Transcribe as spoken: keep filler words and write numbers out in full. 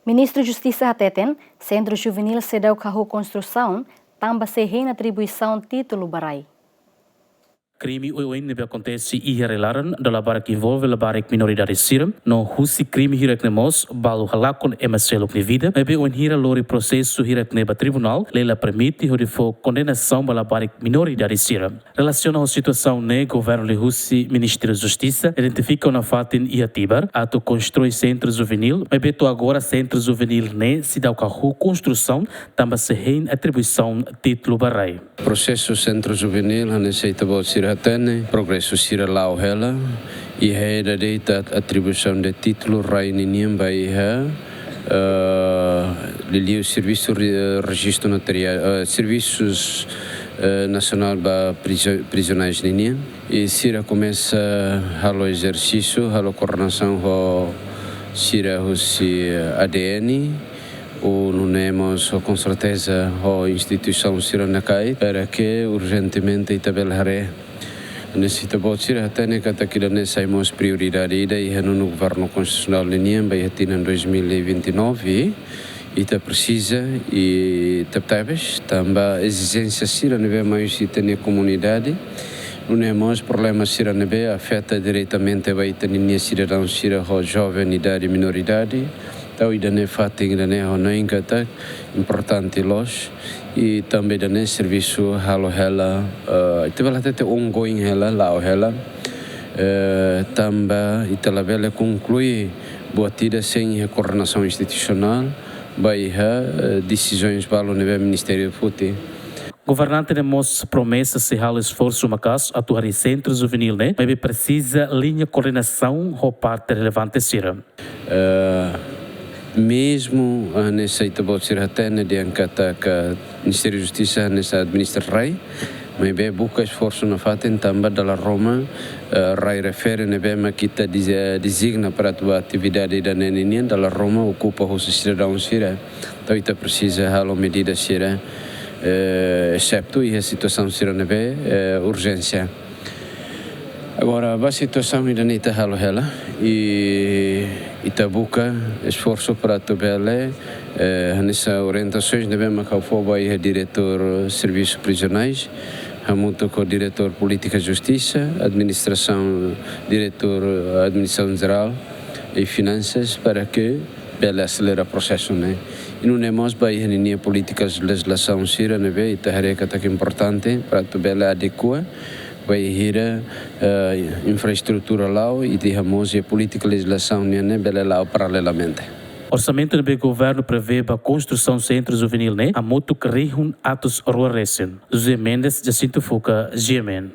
Ministru Justisa hateten, Sentru Juvenil seidauk hahú konstrusaun, tanba sei hein atribuisaun títulu ba rai. Krime oioin ne'ebé akontese iha rai-laran dala barak envolve labarik minoridade sira, no husi krime hirak ne'e mós balu halakon ema seluk nia vida, maibé wainhira lori prosesu hirak ne'e ba tribunál, lei la permite hodi fó kondenasaun ba labarik minoridade sira. Relasiona ho situasaun ne'e, governu liuhusi Ministériu Justisa identifika ona fatin iha Tibar atu konstrui sentru juvenil, maibé to'o agora sentru juvenil ne'e seidauk hahú konstrusaun, tanba sei hein atribuisaun títulu ba rai. Prosesu sentru juvenil, hanesan ita-boot sira hatene, progresu sira la'o hela, i heda de'it atribuisaun de títulu rai ninian ba iha, eh, liuliu servisu re-, rejistu notariál, eh, servisus, eh, nasionál ba prizo-, prizionais ninian. I sira komesa halo ezersísiu, halo koordenasaun ho sira husi A D N, ou nune'e mós ho, com certeza, ho instituisaun sira nakait, para que urjentemente ita bele haree. Hanesan ita-boot sira hatene katak ida-ne'e sai mós prioridade ida iha nonu governu konstitusionál ninian ba iha tinan dois mil e vinte e nove, ita presiza i tebetebes, tanba ezijénsia sira ne'ebé mai husi ita-nia komunidade, nune'e mós problema sira ne'ebé afeta diretamente ba ita-nia sidadaun sira ho joven, idade, minoridade. Entaun ida-ne'e fatin ida-ne'e ha'u hanoin katak importante loos, i tanba ida-ne'e servisu halo hela, eh, ita bele hatete ongoing hela, la'o hela, eh, tanba ita labele konklui buat ida sein iha koordenasaun institusionál, ba iha, eh, desizaun balu ne'ebé ministériu foti. Governante ne'e mós promesa sei halo esforsu maka'as atu harii sentru juvenil ne'e, maibé presiza liña koordenasaun ho parte relevante sira. Eh, mezmu, eh, hanesan ita-boot sira hatene dehan katak Ministériu Justisa hanesan administra rai, maibé buka esforsu nafatin tanba dala ruma, eh, rai refere ne'ebé mak ita dize-, dezigna para atu ba atividade ida-ne'e ninian, dala ruma okupa husi sidadaun sira. Entaun ita presiza halo medida sira, eh, exetu iha situasaun sira ne'ebé, eh, urjénsia. Agora, ba situasaun ida-ne'e ita halo hela, i ita buka esforsu para atu bele, eh, hanesan orientasaun ne'ebé mak ha'u fó ba iha diretór servisu prizionais, hamutuk ho diretór polítika justisa, administrasaun, diretór administrasaun jerál i finansas, para que bele aselera prosesu ne'e. I nune'e mós ba iha ninia polítikas lejizlasaun sira ne'ebé ita haree katak importante para atu bele adekua, bainhira, eh, infraestrutura la'o, i iha mós iha polítika lejizlasaun nian ne'e bele la'o paralelamente. Orsamentu ne'ebé governu prevee ba konstrusaun sentru juvenil ne'e hamutuk rihun atus rua resin. José Mendes, Jacinto Fuca, G M N.